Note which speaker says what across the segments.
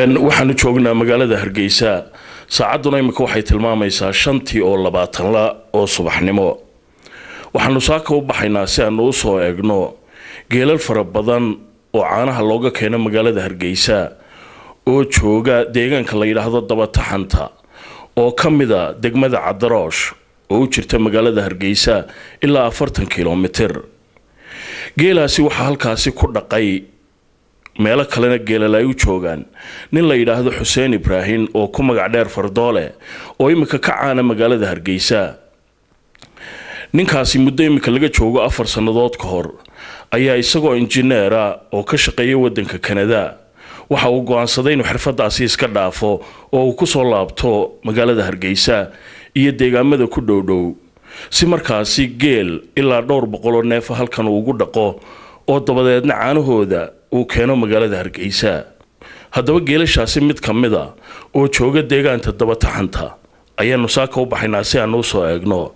Speaker 1: Waxaanu joognaa magaalada Hargeysa. Saacadduna imika waxay tilmaamaysaa 1:40 oo subaxnimo. Waxaanu saaka u baxaynaa si aanu u soo eegno geelal fara badan oo caanaha looga keeno magaalada Hargeysa oo jooga deegaanka la yidhaahdo Dabataxanta, oo ka mida degmada Cadaroosh oo u jirta magaalada Hargeysa ilaa 40 kilomitir. Geelaasi waxaa halkaasi ku dhaqay, meelo kalena geelal ay u joogaan, nin la yidhaahdo Xuseen Ibraahim oo ku magac dheer Fardoole, oo imika ka caana magaalada Hargeysa. Ninkaasi muddo imika laga joogo 4 sannadood ka hor ayaa, isagoo injineera oo ka shaqeeya waddanka Kanada, waxa uu go-aansaday inuu xirfadaasi iska dhaafo oo uu kusoo laabto magaalada Hargeysa iyo deegaamada ku dhowdhow, si markaasi geel ilaa dhowr boqoloo neefa halkan uu ugu dhaqo oo dabadeedna caanahooda uu keeno magaalada Hargeysa. Haddaba geelashaasi mid ka mid a oo jooga deegaanta Dabataxanta ayaanu saaka u baxaynaa si aanu usoo eegno.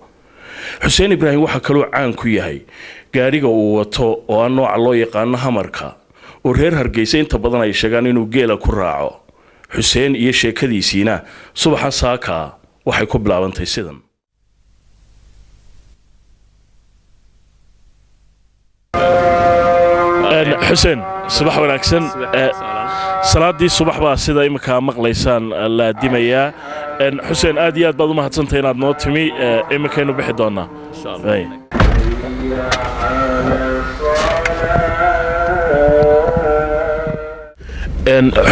Speaker 1: Xuseen Ibraahim waxaa kaloo caan ku yahay gaadhiga uu wato oo ah nooca loo yaqaano Hamarka, oo reer Hargeysa inta badan ay sheegaan inuu geela ku raaco. Xuseen iyo sheekadiisiina subaxa saaka waxay ku bilaabantay sidan. Xuseen, subax wanaagsan. Salaadii subax baa sida iminkaa maqlaysaan la adimayaa. Xuseen, aad iyo aad baad u mahadsantahay inaad noo timi. Iminkaynu bixi doonaa.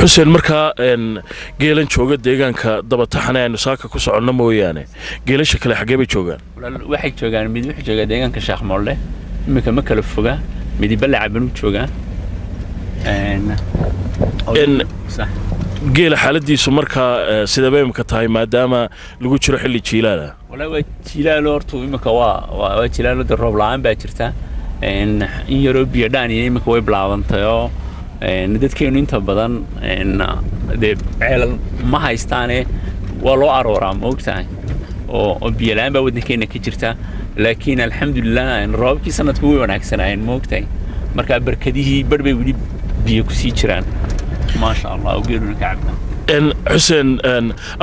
Speaker 1: Xuseen, markaa geelan jooga deegaanka Dabataxane aynu saaka ku soconno mooyaane, geelasha kale xaggee bay joogaan?
Speaker 2: Waxay joogaan, mid wuxuu joogaa deegaanka Sheekh Moolle, iminka ma kala foga, midi Balaca banuu joogaa.
Speaker 1: Geela xaaladiisu markaa sidee imika tahay, maadaama lagu jiro xilli jiilaala?
Speaker 2: Walaa waa jiilaalo horta, imika waa jiilaalo, de roob la-aan baa jirta, in yaroo biyo dhaan iyo imika way bilaabantayoo dadkeenu inta badan dee ceelal ma haystaane, waa loo arooraa, ma ogtahay, oo biyo la-aan baa waddankeena ka jirta. Laakiin alxamdulilah roobabkii sanadku way wanaagsanaayeen, ma ogtahay, marka barkadihii barh bay weli biyo kusii jiraan, maasha Allah, oo geeluna ka cabna.
Speaker 1: Xuseen,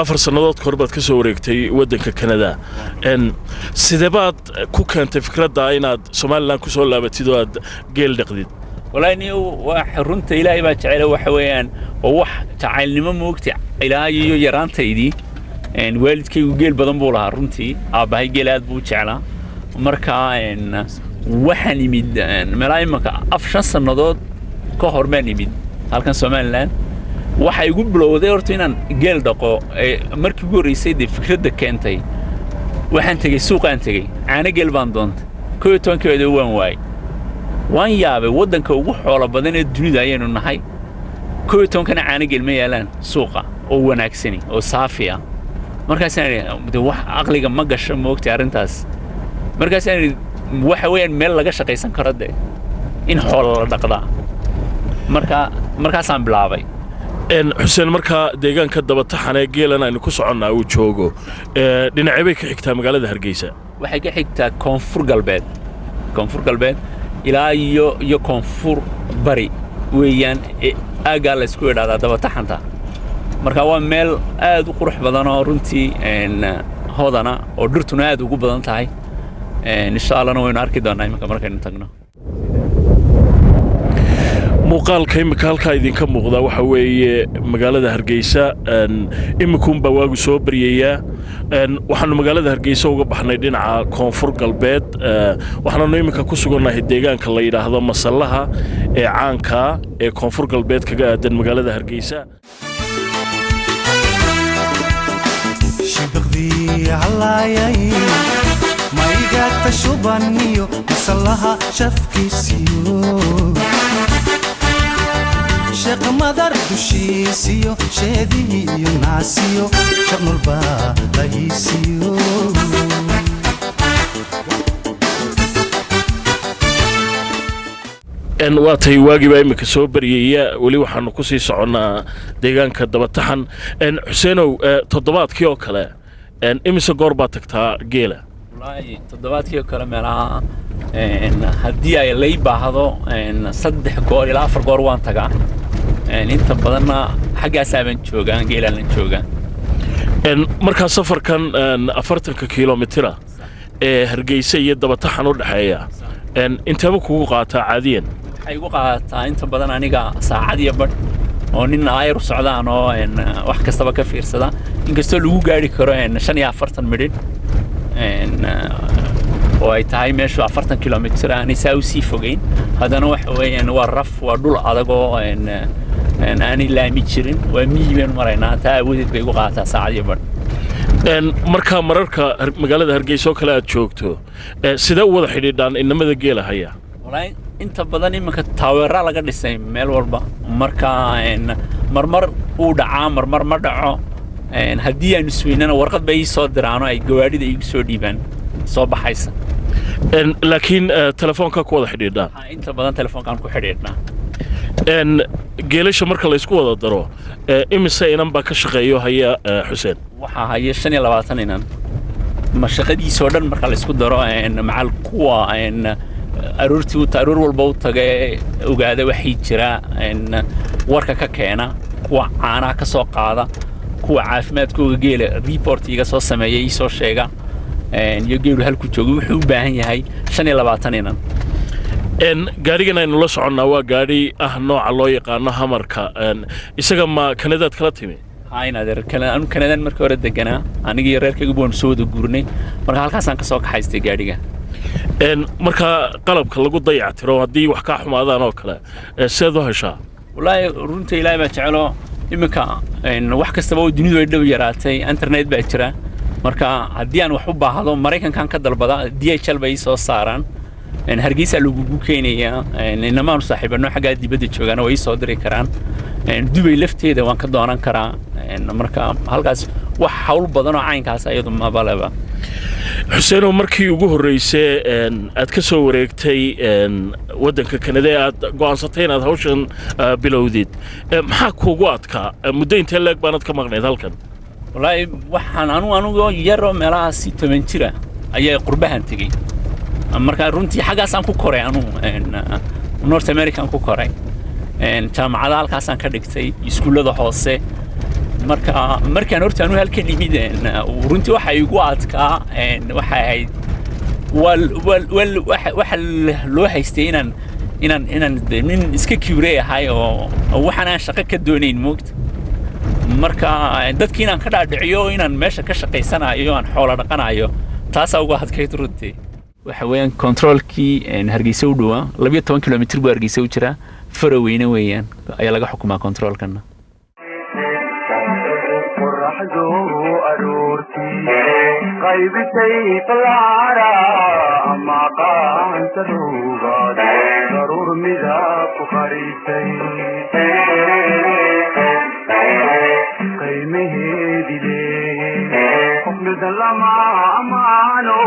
Speaker 1: 4 sannadood ka hor baad ka soo wareegtay waddanka Kanada. Sidee baad ku keentay fikradda inaad Somalilan ku soo laabatid oo aad geel dhaqdid?
Speaker 2: Wallaahi ni waa runta, Ilaahay baa jecela, waxa weeyaan waa wax jacaylnimo, moogta. Ilaa iyo yaraantaydii waalidkaygu geel badan buu lahaa runtii, aabbahay geel aad buu jeclaa. Marka waxaan imid meelaa imanka 5 sannadood ka hor baan imid halkan Somaliland. Waxa igu bilowday horta inaan geel dhaqo markii ugu horreysay, dee fikradda keentay, waxaan tegey suuqaan tegey, caano geel baan doontay, 11keeda waan waayey. Waan yaabay, waddanka ugu xoolo badan ee dunida ayaynu nahay, 11kana caano geel ma yaalaan suuqa oo wanaagsani oo saafi ah. Markaasaan idhi de wax aqliga ma gasho, moogtay arrintaas. Markaasaan idhi waxa weeyaan meel laga shaqaysan karo de in xoolo la dhaqdaa. Marka markaasaan bilaabay.
Speaker 1: Xuseen, markaa deegaanka Dabataxane geelan aynu ku soconnaa uu joogo, dhinacee bay ka xigtaa magaalada Hargeysa?
Speaker 2: Waxay ka xigtaa koonfur galbeed, koonfur galbeed ilaa iyo koonfur bari weeyaan aaggaa la isku idhahdaa Dabataxanta. Marka waa meel aad u qurux badan oo runtii hodana oo dhirtuna aad ugu badan tahay. Insha Allahna waynu arki doonaa iminka markaynu tagno.
Speaker 1: Muuqaalka imika halkaa idinka muuqdaa waxa weeye magaalada Hargeysa. Iminkuunbaa waagu soo baryayaa. Waxaanu magaalada Hargeysa uga baxnay dhinaca koonfur galbeed, waxaananu iminka ku sugannahay deegaanka la yidhaahdo Masallaha ee caankaa ee koonfur galbeed kaga aadan magaalada Hargeysa.
Speaker 3: Shibiqdii halaayay maygata shubaniyo masallaha shafkiisiyo, sheekh Madar dushiisiyo, sheedihii iyo naasiyo, shaqnulba lahiisiyo.
Speaker 1: Waa tahay, waagii baa iminka soo baryaya, weli waxaanu ku sii soconnaa deegaanka Dabataxan. Xuseenow, toddobaadkii oo kale imise goor baad tagtaa geela?
Speaker 2: Wallaahi toddobaadkii oo kale meelaha haddii ay lay baahdo 3 goor ilaa 4 goor waan tagaa. Inta badanna xaggaasaa baan joogaa, geelaan la joogaa.
Speaker 1: Markaa safarkan 40-ka kilomitira ee Hargeysa iyo Dabataxan u dhexeeya inteeba kugu qaataa caadiyan?
Speaker 2: Waxay igu qaadataa inta badan aniga saacad iyo badh, oo nin aayar u socdaan oo wax kastaba ka fiirsada, inkastoo lagu gaari karo 45 midhidh oo ay tahay meeshu 40 kilomitir, aanay saa usii fogeyn. Haddana waxa weeyaan waa raf, waa dhul adag oo aanay laami jirin, waa miyi baynu maraynaa. Taa awoodeed bay igu qaadataa saacad iyo badh.
Speaker 1: Markaa mararka magaalada Hargeysa oo kale aad joogto, sidee u wada xidhiidhaan inamada geela haya?
Speaker 2: Wallaahi inta badan iminka taaweeraa laga dhisay meel walba. Marka marmar uu dhacaa, marmar ma dhaco. Haddii aanu isweynana warqad bay ii soo diraano, ay gawaadhida iigu soo dhiibaan soo baxaysa.
Speaker 1: Laakiin telefoonka ku wada xidhiidhaan?
Speaker 2: Inta badan telefoonkaan ku xidhiidhnaa.
Speaker 1: Geelasha marka laysku wada daro, imise inan baa ka shaqeeyo haya, Xuseen?
Speaker 2: Waxaa haya 25 inan ma shaqadiisoo dhan marka laysku daro, macal kuwa aroortii aroor walba u taga ee ogaada waxay jira, warka ka keena, kuwa caanaha ka soo qaada, kuwa caafimaadkooga geela report iga soo sameeya, ii soo sheega, iyo geelu halku jooga, wuxuu u baahan yahay 25 inan.
Speaker 1: Gaadhigan aynu la soconnaa waa gaadhi ah nooca loo yaqaano Hummerka. Isaga ma Kanadaad kala timi?
Speaker 2: Haa, in adeer, anu Kanadaan markii hore deganaa, anigii reerkaygu waanu soo wada guurnay, marka halkaasaan ka soo kaxaystay gaadhiga.
Speaker 1: Markaa qalabka lagu dayactiro haddii wax kaa xumaadaan oo kale, sideed u heshaa?
Speaker 2: Wallaahi runta Ilaahay baa jecelo. Iminka wax kastaba oo dunidu ay dhow yaraatay, internet baa jira. Marka haddii aan wax u baahdo, Maraykankan ka dalbada, DHL bay ii soo saaraan, Hargeysa lagugu keenayaa. Inamaanu saaxiibano xaggaa dibadda joogaana way ii soo diri karaan. Dubay lafteeda waan ka doonan karaa. Marka halkaas wax hawl badan oo caynkaas ayadu mabaleba.
Speaker 1: Xuseenow, markii ugu horreysay aad ka soo wareegtay waddanka Kanada ee aad go'aansatay inaad hawshan bilowdid, maxaa kuugu adkaa? Muddo intee leeg baanad ka maqnayd halkan?
Speaker 2: Wallaahi waxaan anigoo yaroo meelahaasi 10 jira ayaa qurbahan tegey. Marka runtii xaggaasaan ku koray, anugu North American ku koray, jaamacada halkaasaan ka dhigtay, iskuullada hoose. Marka markaan horta anu halkan imid, runtii waxa igu adkaa waxay ahayd waxa loo haystay inaan nin iska kibrey ahay oo waxaan aan shaqo ka doonayn moogta. Marka dadkii inaan ka dhaadhiciyo inaan meesha ka shaqaysanayo, aan xoolo dhaqanayo, taasaa uga adkayd runtii. Waxa weeyaan controlkii Hargeysa u dhowaa, 12 kilomitir buu Hargeysa u jiraa, Faraweyne weeyaan, ayaa laga xukumaa controlkana.
Speaker 4: Qoraxdu aroortii qaybisay falaara ama qaanta ruugaad daruur midab ku qarisay qiimaheedi leeye. Qof midan lama amaano,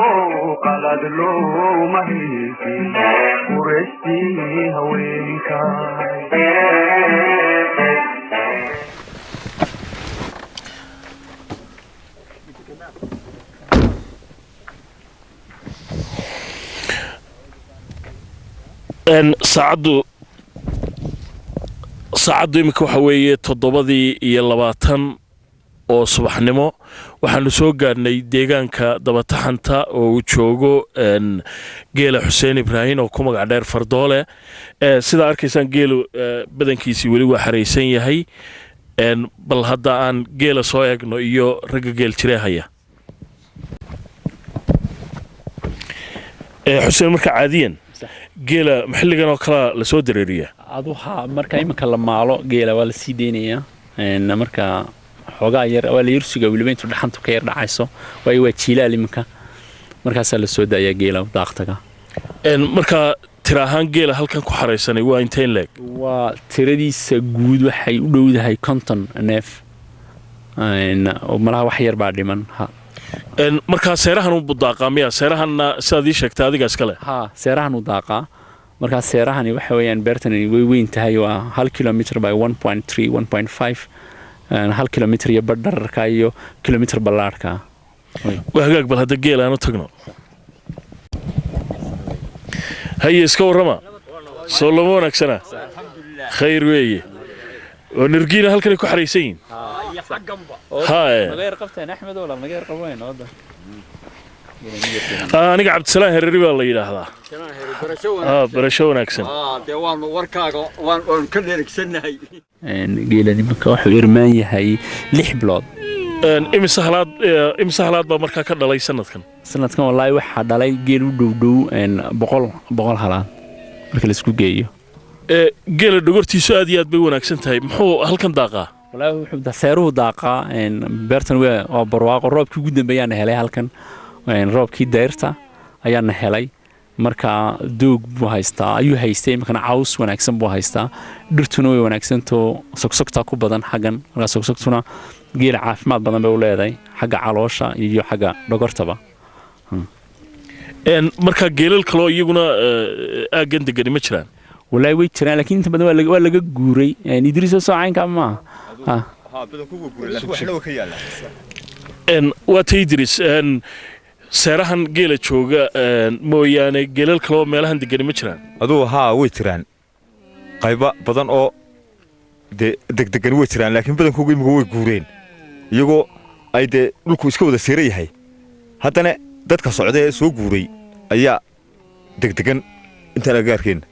Speaker 4: qalad looma haysin qureystii haweenka.
Speaker 1: Saacaddu iminka waxa weeye 7:20 oo subaxnimo. Waxaanu soo gaadhnay deegaanka Dabataxanta oo uu joogo geela Xuseen Ibraahin oo ku magac dheer Fardoole. Sidaa arkaysaan, geelu badankiisii weli waa xaraysan yahay. Bal hadda aan geela soo eegno iyo ragga geel jiree haya. Xuseen, marka caadiyan geela maxilligan oo kalea lasoo dareeriyaa?
Speaker 2: Aduha marka iminka la maalo geela waa la sii deynayaa. Marka xoogaa yar waa la yar sugaa weliba intuu dhaxantu ka yar dhacayso, waayo waa jiilaal iminka, markaasaa la soo daayaa geela daaqtaga.
Speaker 1: Markaa tira ahaan geela halkan ku xaraysanay waa inteen leeg?
Speaker 2: Waa tiradiisa guud waxay u dhowdahay 50 neef, oo malaha wax yar baa dhiman.
Speaker 1: Markaa seerahan u daaqaa miya? Seerahanna sidaad ii sheegtay adiga iskale?
Speaker 2: Ha, seerahan u daaqaa. Markaa seerahani waxa weeyaan beertani way weyn tahay, waa 1 kilometer by 1.3, 1.5, 1 kilometer iyo badh dhererka iyo kilometer ballaadhka.
Speaker 1: Waa hagaag, bal hadda geel aan u tagno. Haye, iska warrama, soo lama wanaagsana? Khayr weeye. Oo nirgiina halkanay ku xaraysan yihiin. Haye.
Speaker 2: Naga yar qabteen Axmed, walaal, naga yar qabayn wada.
Speaker 1: Aniga Cabdisalaan Hereri baa la yidhaahdaa. Barasho wanaagsan.
Speaker 5: Dee waanu warkaaga waan ka dheregsannahay.
Speaker 2: Geela nimanka wuxuu irmaan yahay 6 bilood.
Speaker 1: Imise halaad, imise halaad baa markaa ka dhalay sanadkan?
Speaker 2: Sanadkan wallaahi waxaa dhalay geel u dhow dhow 100 halaad marka laisku geeyo.
Speaker 1: Geela dhogortiisu aad iyo aad bay wanaagsan tahay. Muxuu halkan daaqaa?
Speaker 2: Wallaahi wuxuu seeruhu daaqaa. Beertan waa barwaaqo. Roobkii ugu dambeeyaana helay halkan, roobkii dayrta ayaana helay. Marka doog buu haystaa, ayuu haystay, iminkana caws wanaagsan buu haystaa. Dhirtuna way wanaagsantoo sogsogtaa ku badan xaggan. Markaa sogsogtuna geela caafimaad badan bay u leedahay, xagga caloosha iyo xagga dhogortaba.
Speaker 1: Markaa geelal kaloo iyaguna aaggan degani ma jiraan?
Speaker 2: Wallaahi way jiraan, laakiin inta badan waa laga guuray. Idriis, soo caynkaa maaha?
Speaker 1: Waa ta Idris, seerahan geela jooga mooyaane geelal kaloo meelahan degani ma jiraan?
Speaker 6: Adugu haa, way jiraan qaybo badan oo dee degdegani way jiraan, laakiin badankoogu imika way guureen, iyagoo ay dee dhulku iska wada seera yahay. Haddana dadka socda ee soo guuray ayaa degdegan intaan agagaarkeenna.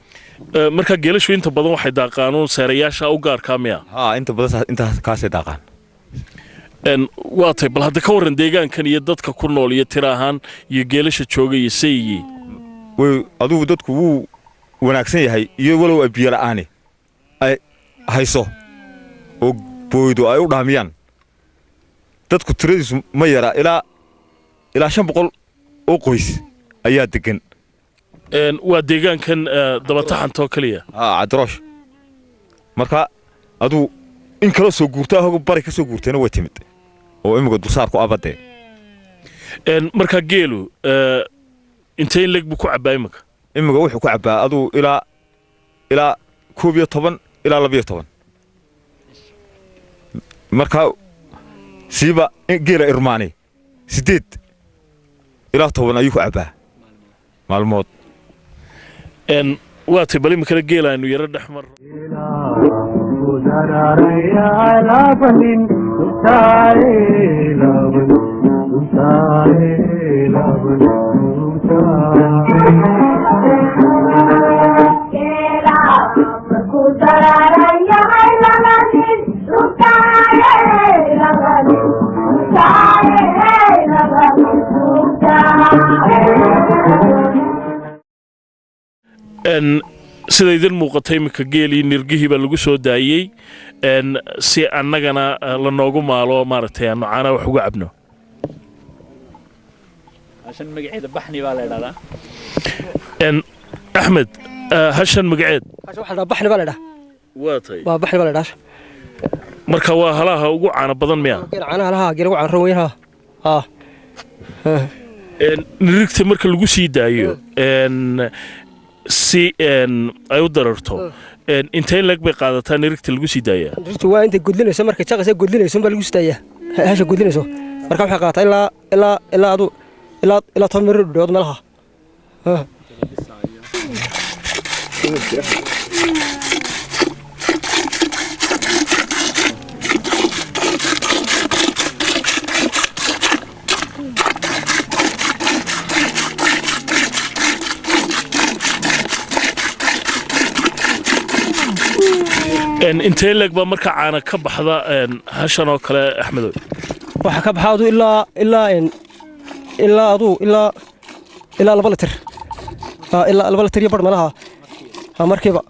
Speaker 1: Markaa geelashu inta badan waxay daaqaanuun seerayaasha u gaarkaa miya?
Speaker 6: Haa, inta badan intaas kaasay daaqaan.
Speaker 1: Waa tay. Bal hadda ka warran deegaankan iyo dadka ku nool iyo tira ahaan iyo geelasha jooga iyo sayyi.
Speaker 6: Way adugu dadku wuu wanaagsan yahay, iyo walow ay biyo la'aani ay hayso oo booydo ay u dhaamiyaan. Dadku tiradiisu ma yara, ilaa 500 oo qoys ayaa degan.
Speaker 1: Waa deegaankan dabataxantoo keliya?
Speaker 6: Haa, Cadiroosh. Marka adugu in kala soo guurta ahogo bari ka soo guurtayna way timid oo imika dulsaarku abadee.
Speaker 1: Markaa geelu intee in leg buu ku cabbaa imika?
Speaker 6: Imika wuxuu ku cabbaa adugu ilaa 11 ilaa 12. Markaa siiba geela irmaani 8 ilaa 10 ayuu ku cabbaa maalmood.
Speaker 1: Waa tay. Bal iminkana geela aynu yaro dhex marno. Sida idin muuqata iminka geelii nirgihii baa lagu soo daayey si annagana la noogu maalo, maaragtay, aanu caanaa wax uga cabno.
Speaker 2: Hashan magaceeda Baxni baa la idhahdaa.
Speaker 1: Axmed, hashan magaceed?
Speaker 7: Hashan waxaa la dhahaa Baxni baa la dhahaa.
Speaker 1: Waa tay.
Speaker 7: Waa Baxni baa la dhahaa.
Speaker 1: Marka waa halaha ugu caano badan miya?
Speaker 7: Geel caanaha lahaa, geel ugu caano weyn, haa.
Speaker 1: Nirigta marka lagu sii daayo si ay u dararto, intee leg bay qaadataa nirigta lagu sii daayaa?
Speaker 7: Nirigtu waa intay gudlinayso, markay jaqaysa gudlinayso baa lagu sii daayaa hasha gudlinayso. Marka waxay qaadataa ilaa adu ilaa 10 mirir dhood meelaha.
Speaker 1: Intee leeg baa marka caana ka baxda hashan oo kale, Axmedow?
Speaker 7: Waxaa ka baxa adu ilaa adu ilaa 2 litir, ilaa 2 litir iyo badh meelaha markiiba.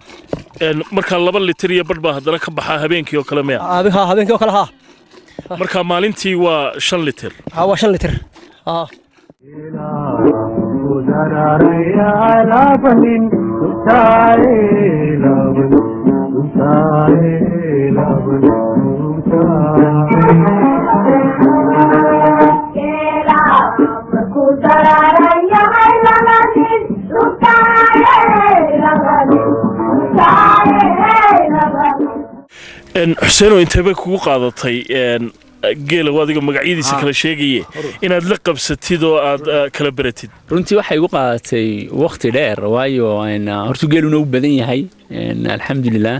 Speaker 1: Markaa 2 litir iyo badh baa haddana ka baxaa habeenkii oo kale miya?
Speaker 7: Ha, habeenkii oo kale, ha.
Speaker 1: Marka maalintii waa 5 litir?
Speaker 7: Ha, waa 5 litir, ha.
Speaker 1: Xuseenow, intee bay kugu qaadatay Geela adiga magacyadiisa kala sheegaye inaad la qabsatid oo aad kala baratid?
Speaker 2: Runtii waxay igu qaadatay waqti dheer, waayo horta geeluna u badan yahay, alxamdulilah.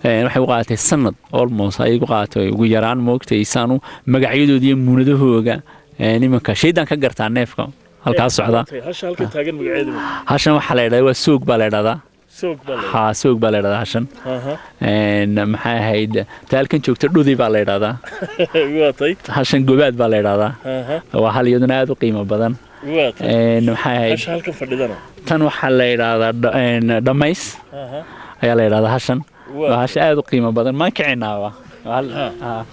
Speaker 2: Waxay igu qaadatay sanad almost ayay igu qaadatay ugu yaraan, moogtay, saanu magacyadooda iyo muunadahooga. Nimanka shaydaan ka gartaa neefka halkaa socda.
Speaker 1: Hasha halka taagan magaceedu?
Speaker 2: Hashan waxaa la idhahdaa, waa soog baa la idhahdaa.
Speaker 1: Soog baa la
Speaker 2: Haa, soog baa la idhahdaa hashan. Maxay ahayd, ta halkan joogta dhudi baa la idhahdaa.
Speaker 1: Waa tay.
Speaker 2: Hashan gobaad baa la idhahdaa. Waa hal iyaduna aad u qiimo badan.
Speaker 1: Waa tay.
Speaker 2: Maxay ahayd,
Speaker 1: Hasha halkan fadhidana?
Speaker 2: Tan waxaa la idhahdaa dhammays ayaa la idhahdaa hashan. Waa hasha aad u qiimo badan, maan kicinaaba. Waa.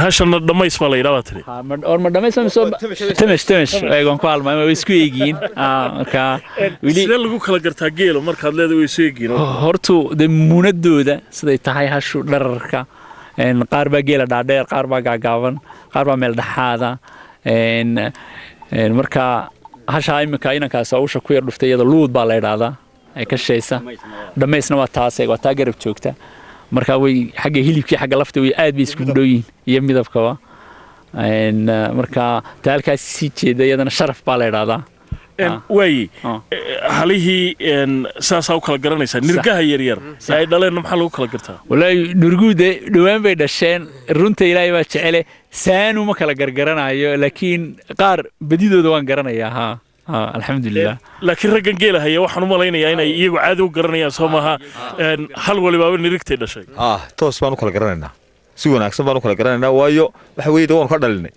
Speaker 1: Hashanna dhammays baa la yidhaha baa tiri?
Speaker 2: Ha, or ma dhammays ma soo temesh temesh eegoon ku halmay, way isku eegiin. Marka weli
Speaker 1: Sidee lagu kala gartaa geelo markaad leedahay way isu eegiin?
Speaker 2: Hortu dee muunadooda siday tahay hashu, dhararka, qaar baa geela dhaadheer, qaar baa gaagaaban, qaar baa meel dhexaada. Marka hashaa iminka inankaas usha ku yar dhuftay iyada luud baa la idhaahdaa ee ka shaysa. Dhammaysna waa taas, waa taa garab joogta. Marka way xagga hilibkii, xagga lafta way aad bay iskugu dhow yihiin iyo midabkaba. Marka taa halkaas sii jeeda iyadana sharaf baa la idhaahdaa.
Speaker 1: Waaye, halihii saasaa u kala garanaysaa. Nirgaha yaryar ee ay dhaleenna maxaa lagu kala gartaa?
Speaker 2: Walaahi nurguude dhowaan bay dhasheen, runta Ilaahay baa jecele, saanu ma kala gargaranayo, laakiin qaar badidooda waan garanayaa. Ha, alxamdulilah.
Speaker 1: Laakiin raggan geela haya waxaan u malaynayaa inay iyagu caadi u garanayaan, soo maaha? Hal walibaaba nirigtay dhashay.
Speaker 6: Ah, toos baan u kala garanaynaa, si wanaagsan baan u kala garanaynaa, waayo waxa weeye de waanu ka dhalinay.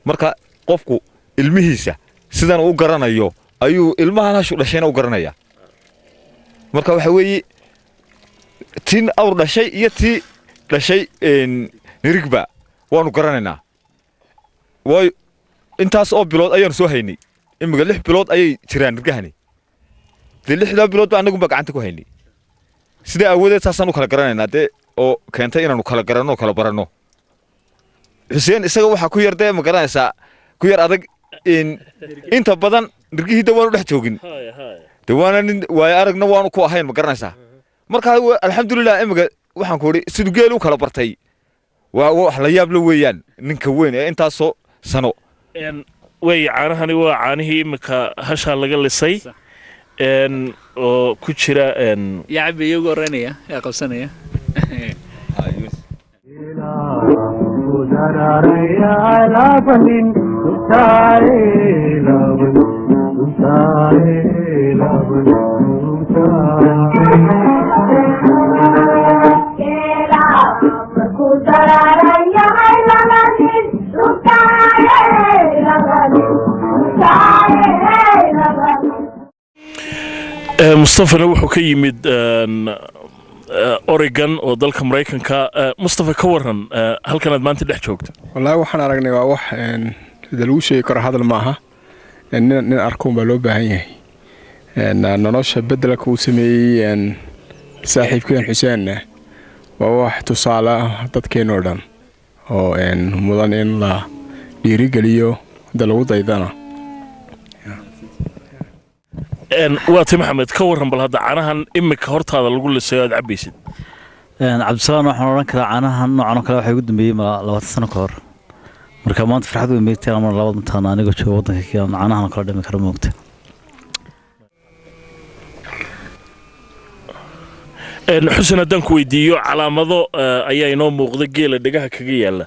Speaker 6: Marka qofku ilmihiisa sidan uu garanayo ayuu ilmahan hashu dhashayna u garanaya. Marka waxa weeye tiin awr dhashay iyo tii dhashay nirigba waanu garanaynaa, waayo intaas oo bilood ayaanu soo haynay. Imika 6 bilood ayay jiraan nirgahani. Dee 6daa bilood ba annagunba gacanta ku haynay. Sidaa aawadeed saasaan u kala garanaynaa dee, oo keentay inaanu kala garanno oo kala baranno. Xuseen isaga waxaa ku yar dee, ma garanaysaa, ku yar adag inta badan nirgihii de waanu dhex joogin de, waana nin waayo aragna waanu ku ahayn, ma garanaysaa. Marka alxamdulilah, imika waxaan ku idhi siduu geel u kala bartay waa wax la yaab la weeyaan, ninka weyn ee intaasoo sano.
Speaker 1: Way caanahani waa caanihii imika hashaa laga lisay oo ku jira
Speaker 2: Yaa cabi iyagu oranaya, yaa qabsanaya?
Speaker 1: Mustafana wuxuu ka yimid Oregon oo dalka Maraykanka. Mustafa, ka waran halkan aad maanta dhex joogto?
Speaker 8: Wallaahi waxaan aragnay waa wax sida lagu sheegi karo hadal maaha. Nin arkoon baa loo baahan yahay. Nolosha bedelka uu sameeyey saaxiibkeen Xuseenna waa wax tusaale ah dadkeenoo dhan oo mudan in la dhiirigeliyo hadda lagu daydana.
Speaker 1: Waa ti Maxamed, ka waran bal hadda caanahan imika hortaada lagu lisay oo aad cabaysid?
Speaker 9: Cabdisalaan, waxaan odhan karaa caanahan noocan oo kale waxay ugu dambeeyey ma 20 sano ka hor. Marka maanta farxad weyn bay tahay mar labaad intaan anigoo jooga waddanka Kenya caanahan oo kale dhami kara, moogta.
Speaker 1: Xuseen, haddaan ku weydiiyo, calaamado ayaa inoo muuqda geela dhegaha kaga yaala.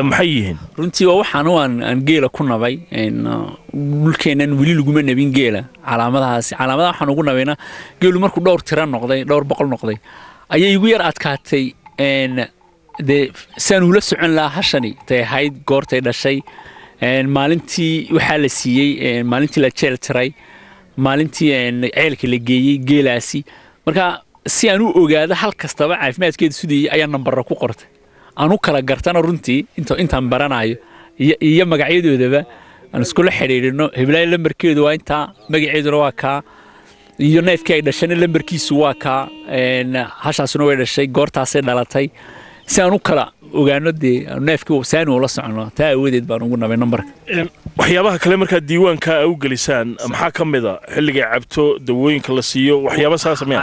Speaker 1: Maxay yihiin?
Speaker 2: Runtii waa waxaan u aan geela ku nabay. Dhulkeennan weli laguma nabin geela calaamadahaasi. Calaamadaha waxaan ugu nabayna geelu markuu dhowr tira noqday, dhowr boqol noqday, ayay igu yar adkaatay dee saan ula socon lahaa hashani tay ahayd, goortay dhashay, maalintii waxaa la siiyey, maalintii la jeel tiray, maalintii ceelka la geeyey geelaasi. Marka si aan u ogaado hal kastaba caafimaadkeeda sidii ayaa nambara ku qortay aan u kala gartana. Runtii intaan baranayo iyo magacyadoodaba aan iskula xidhiidhino, hiblaayo lambarkeedu waa intaa, magaceeduna waa kaa, iyo neefkii ay dhashayna lambarkiisu waa kaa, hashaasuna way dhashay goortaasay dhalatay. Si aan u kala ogaano dee neefkii saani ula socono, taa awadeed baan ugu nabay nambarka.
Speaker 1: Waxyaabaha kale markaad diiwaanka a u gelisaan maxaa ka mid a? Xilligay cabto, dawooyinka la siiyo, waxyaaba saasa miya?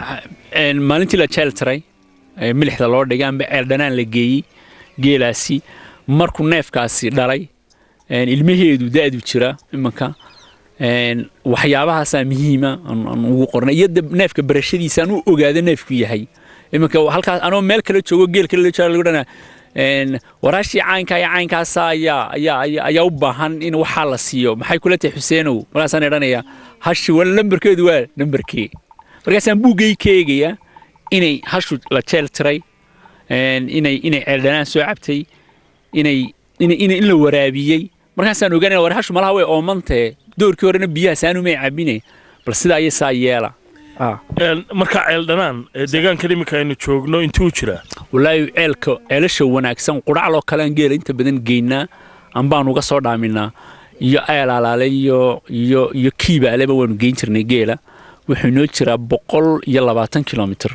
Speaker 2: Maalintii la jeel tiray, milixda loo dhigay amba ceel dhanaan la geeyey geelaasi, markuu neefkaasi dhalay, ilmaheedu da'du jira imanka, waxyaabahaasaa muhiima aan ugu qornay. Iyo neefka barashadiisa aan u ogaado neefku yahay iminka halkaas anoo meel kale joogo, geel kale la joogo, lagu dhanaa waraashii caynkaa iyo caynkaasa ayaa u baahan in waxaa la siiyo, maxay kula tahay Xuseenow? Markaasaan idhanayaa hashi wala nambarkeedu waa nambarkee. Markaasaan buuggay ka eegayaa inay hashu la jeel tiray, inay ceeldhanaan soo cabtay, inay inay in la waraabiyey. Markaasaan ogaanaya war hashu malaha way oomantee, doorkii horena biyaha saanumay cabine, bal sidaa iyo saa yeela.
Speaker 1: Marka ceeldhanaan deegaankan iminka aynu joogno intuu jiraa?
Speaker 2: Walaahi ceelka, ceelasha wanaagsan qudhacloo kalean geela inta badan geynaa ambaan uga soo dhaaminaa, iyo ceel Alaale iyo Kiibaaleba waanu geyn jirnay geela. Wuxuu inoo jiraa 120 kilomitr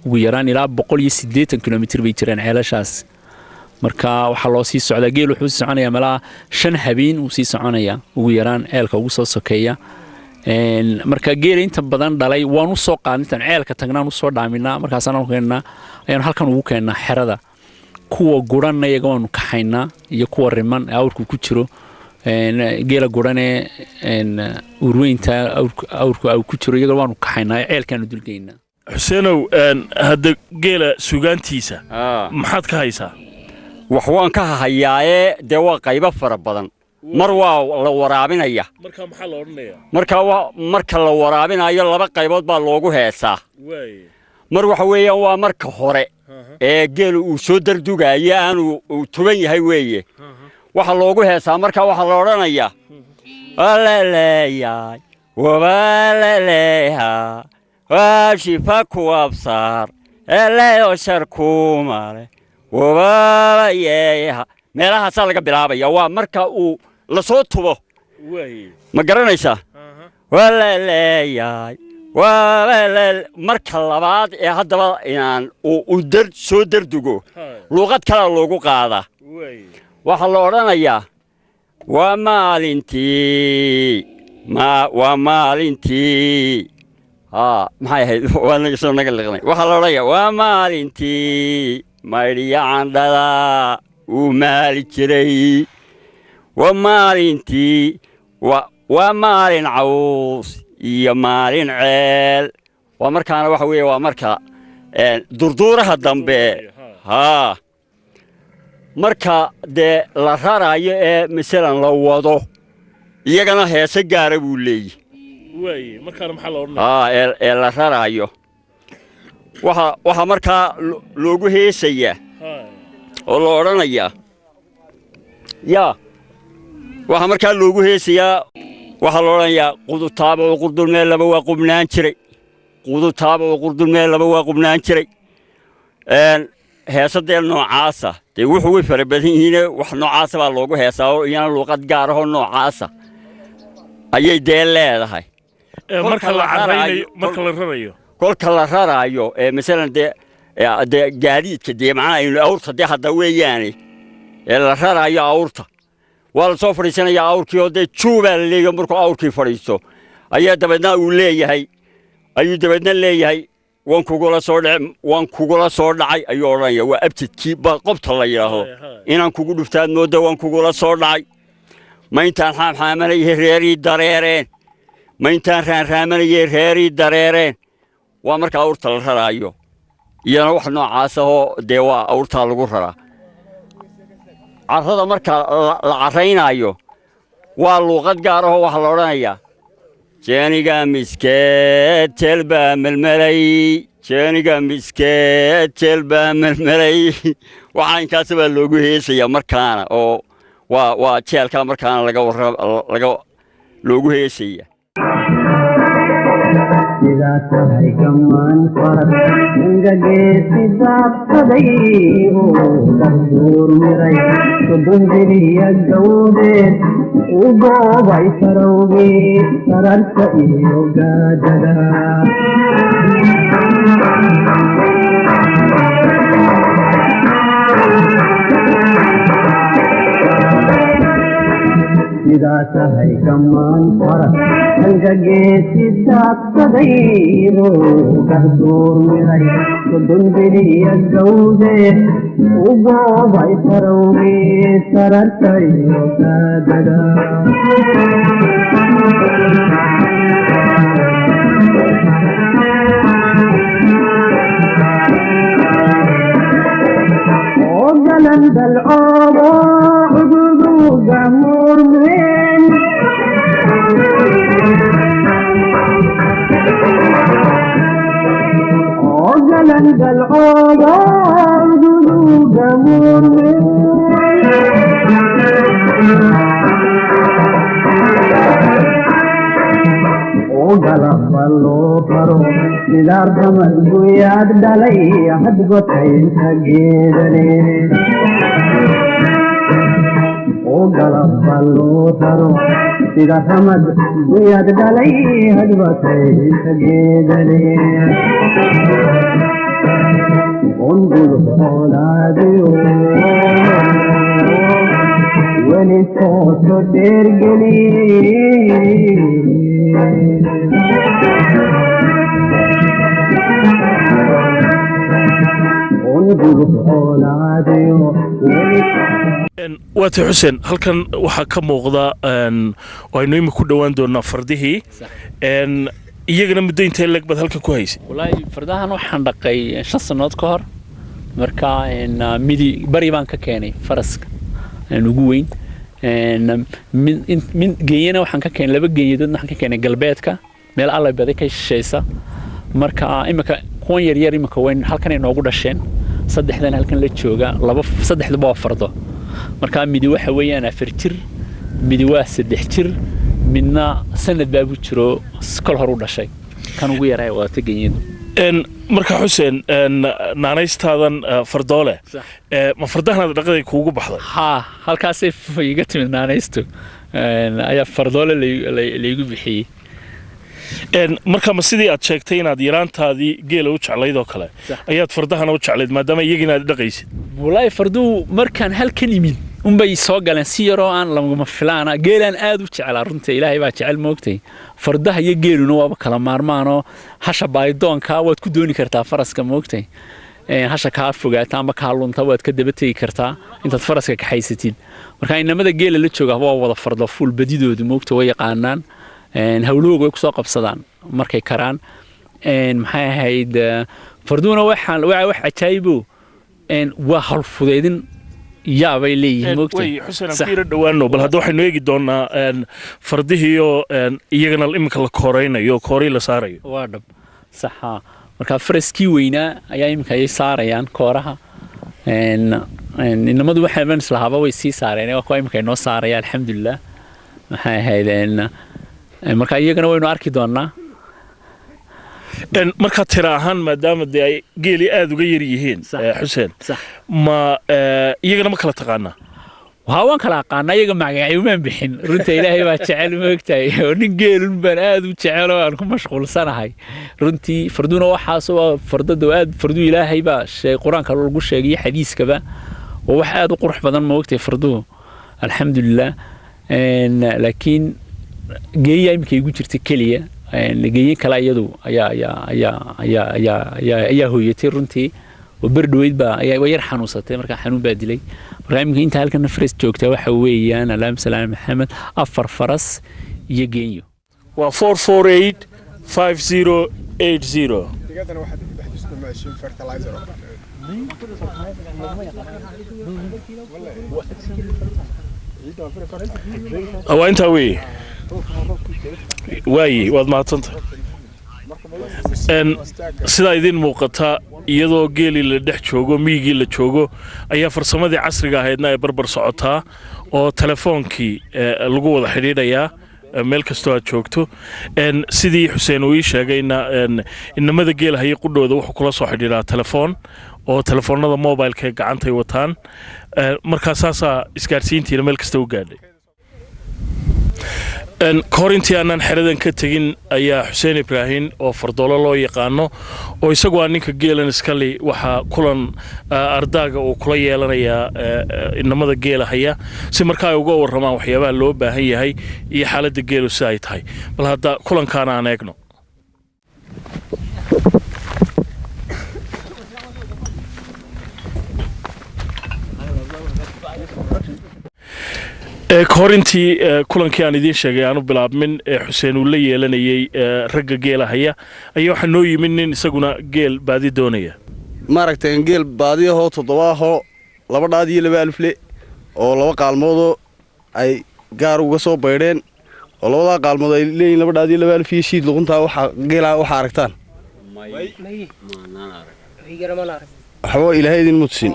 Speaker 2: ugu yaraan, ilaa 180 kilomitr bay jiraan ceelashaas. Marka waxaa loo sii socdaa, geel wuxuu sii soconayaa malaa 5 habeen uu sii soconayaa ugu yaraan ceelka ugu soo sokeeya. Marka geela inta badan dhalay waan u soo qaadnay, intaan ceelka tagnaan usoo dhaaminaa, markaasaan keennaa, ayaanu halkan ugu keennaa xerada. Kuwa guranna iyaga waanu kaxaynaa, iyo kuwa riman ee awrku ku jiro. Geela guranee urweynta awrku aw ku jiro iyaga waanu kaxaynaa, ceelkaanu dulgeynaa.
Speaker 1: Xuseenow, hadda geela sugaantiisa maxaad ka haysaa?
Speaker 5: Wax waan ka hayaaye, dee waa qaybo fara badan. Mar waa la waraabinaya.
Speaker 1: Marka maxaa la odhanayaa?
Speaker 5: Marka waa marka la waraabinayo, laba qaybood baa loogu heesaa. Mar waxa weeyaan waa marka hore ee geelu uu soo dardugayo, aanu uu tuban yahay weeye. Waxaa loogu heesaa marka waxaa la odhanayaa walaleeyaay wabalaleeha waa shifa kuwabsaar eleyo shar kumale wababayeeha. Meelahaasaa laga bilaabaya, waa marka uu lasoo tubo, ma garanaysaa? Walaleeyaay walale. Marka labaad ee haddaba inaan uu dar soo dardugo, luuqad kalaa loogu qaadaa. Waxaa la odhanayaa waa maalintii ma waa maalintii haa, maxay ahayd? Waa naga soo naga liqnay. Waxaa la odhanayaa waa maalintii maydhiya candhada uu maali jiray, waa maalintii waa maalin caws iyo maalin ceel. Waa markaana waxa weeye waa marka durduuraha dambe haa. Marka dee la rarayo ee masalan la wado, iyagana heese gaara buu leeyahy.
Speaker 1: Markaana maxaa la odhanaya?
Speaker 5: Haa, ee la rarayo waxa markaa loogu heesayaa oo la odhanayaa yaa, waxaa markaa loogu heesayaa, waxaa la odhanayaa qudutaaba oo qurdulmeel laba waa qubnaan jiray, qudutaaba oo qurdulmeel laba waa qubnaan jiray. Heesadee noocaasa dee wuxuu way fara badan yihiine, wax noocaasa baa loogu heesaa oo iyana luuqad gaar ahoo noocaasa ayay dee leedahay.
Speaker 1: Marka la caraynayo, marka la rarayo,
Speaker 5: kolka la raraayo ee masalan dee gaadiidka dee macnaha aynu awrta dee hadda weeyaane ee la raraayo awrta, waa la soo fadhiisanayaa awrkii oo dee juubaa la leeyahay. Markuu awrkii fadhiisto ayaa dabeedna uu leeyahay, ayuu dabeedna leeyahay waan kugula soo dhac, waan kugula soo dhacay ayuu odhanaya. Waa abtidkii baa qobta la yidhaahdo, inaan kugu dhuftaad moodda, waan kugula soo dhacay. Ma intaan xaamxaamanayay reerii dareereen, ma intaan raanraamanayay reerii dareereen. Waa marka awrta la raraayo, iyana wax noocaas ahoo dee waa awrtaa lagu raraa. Carrada marka la carraynaayo waa luuqad gaar ahoo waxaa la odhanayaa jeeniga miskeed jeel baa melmelay, jeeniga miskeed jeel baa melmelay. Waxaa inkaas baa loogu heesayaa markaana oo waa jeelkaa markaana laga warra laga loogu heesaya.
Speaker 4: Sidaa tahay gammaan farad ningageesi daadsaday oo darduur miray 30 jiriya gawdeed u goobay sarowgii sararka iyo gaajada. Midaa tahay kamaan faras hangageesi daadsaday garduurmiray sodon beriya gawdeed u goobay farowgii sarartayo gaadada. Oo galan dalcoobo cududuga murmeen, oo galan dalcoobo cududuga murmeen, oo galaba loo baro sidaar damad guyaad dhalay hadgotaynta geedale, oo galaba loo daro sida ramad guyaad dhalay hadgotaynta geedale, ongulub xoolaadiyo weli sooso dheergeli. Ongulub xoolaadiyo weli.
Speaker 1: Waata Xuseen, halkan waxaa ka muuqda oo aynu imika ku dhowaan doonaa fardihii. Iyagana muddo intee leeg baad halkan ku haysay?
Speaker 2: Wallaahi fardahan waxaan dhaqay 5 sannadood ka hor. Marka midi bari baan ka keenay faraska ugu weyn. Mid geeyana waxaan ka keenay, laba geeyadoodna waxaan ka keenay galbeedka, meel Alla baday ka shishaysa. Marka imika kuwan yaryar imika weyn halkanay noogu dhasheen, saddexdan halkan la jooga, laba saddexdaba waa fardo. Marka midi waxa weeyaan 4 jir, midi waa 3 jir, midna sanad baabu jiro, kol hor u dhashay. Kan ugu yaraa waata geeyadu.
Speaker 1: Marka Xuseen, naanaystaadan fardoole ma fardahanaad dhaqaday kuugu baxday?
Speaker 2: Haa, halkaasay iga timid naanaystu. Ayaa fardoole laygu bixiyey.
Speaker 1: Marka ma sidii aad sheegtay inaad yaraantaadii geela u jeclayd oo kale ayaad fardahana u jeclayd, maadaama iyagina aad dhaqaysid?
Speaker 2: Wallaahi farduhu markaan halkan imid unbay soo galeen si yaroo aan laguma filaana. Geelaan aad u jeclaa runta, Ilaahay baa jecel moogtay. Fardaha iyo geeluna waaba kala maarmaanoo, hasha baaydoonka waad ku dooni kartaa faraska moogtay. Hasha kaa fogaata ama kaa lunta waad ka daba tegi kartaa intaad faraska kaxaysatid. Marka inamada geela la jooga waa wada fardo fuul badidoodu moogta, way yaqaanaan. Hawlahooga way kusoo qabsadaan markay karaan. Maxay ahayd, farduhuna waxaan waa wax cajaayibo, waa hawlfudeydin yaabay leeyihiin moogtay.
Speaker 1: Way Xuseen, aan ku yara dhowaano bal hadda waxaynu eegi doonaa fardihiioo iyagana iminka la kooraynayo, kooray la saarayo.
Speaker 2: Waa dhab, saxa. Marka faraskii weynaa ayaa iminka ayay saarayaan kooraha. Inamadu waxay ban islahaaba way sii saareen, waa kuwa iminka inoo saaraya, alxamdulilah. Maxay ahayd, marka iyagana waynu arki doonaa.
Speaker 1: Markaa tira ahaan, maadaama dee ay geelii aada uga yar yihiin, Xuseen, ma iyagana ma kala taqaanaa?
Speaker 2: Waa waan kala aqaanaa iyaga, magacyo bixin runta, Ilaahay baa jecel moogtahay, oo nin geelun baan aad u jecel oo aan ku mashquulsanahay runtii. Farduna waxaas waa fardada aad fardu Ilaahay baa sheeg, Qur-aanka lagu sheegay, xadiiskaba, waa wax aad u qurux badan moogtahay farduhu, alxamdulilah. Laakiin geeya iminka igu jirta keliya, geeye kale iyadu ayaa ayaa ayaa ayaa ayaa ayaa ayaa hooyatay runtii, oo ber dhaweyd baa ayaa way yar xanuunsatay, markaa xanuun baa dilay. Markaa iminka inta halkan faras joogta waxa weeyaan, allahuma salli ala Maxamed, afar faras iyo geenyo.
Speaker 1: Waa 4485080.
Speaker 8: Digadana waxaad ku dhex isticmaashiin fertilizer oo kale.
Speaker 1: Waa intaa weeye, waaye waad mahadsantahay. Sidaa idiin muuqata, iyadoo geelii la dhex joogo, miyigii la joogo, ayaa farsamadii casriga ahaydna ay barbar socotaa oo telefoonkii lagu wada xidhiidhayaa meel kastoo aad joogto. Sidii Xuseen uu ii sheegayna, inamada geela haya qudhooda wuxuu kula soo xidhiidhaa telefoon, oo telefoonada mobileka ee gacantay wataan. Markaa saasaa isgaadhsiintiina meel kasta u gaadhay. Ka hor intii aanan xeradan ka tegin ayaa Xuseen Ibraahim oo Fardoolo loo yaqaano, oo isagu aa ninka geelan iskali, waxaa kulan ardaaga uu kula yeelanayaa inamada geela haya, si markaa ay uga warramaan waxyaabaha loo baahan yahay iyo xaaladda geelu si ay tahay. Bal hadda kulankaana aan eegno. Ka hor intii kulankii aan idiin sheegay aanu bilaabmin ee Xuseen uu la yeelanayey ragga geela haya, ayaa waxaa noo yimid nin isaguna geel baadi doonaya.
Speaker 10: Maaragtay, geel baadiyahoo 7 ahoo, 2 dhaad iyo 2 alifle, oo 2 qaalmoodoo ay gaar uga soo baydheen, oo labadaa qaalmood ay leeyihin 2 dhaad iyo 2 alif iyo shiid luquntaa. Waxaa geelaa waxaa aragtaan waxba Ilaahay idin mudsin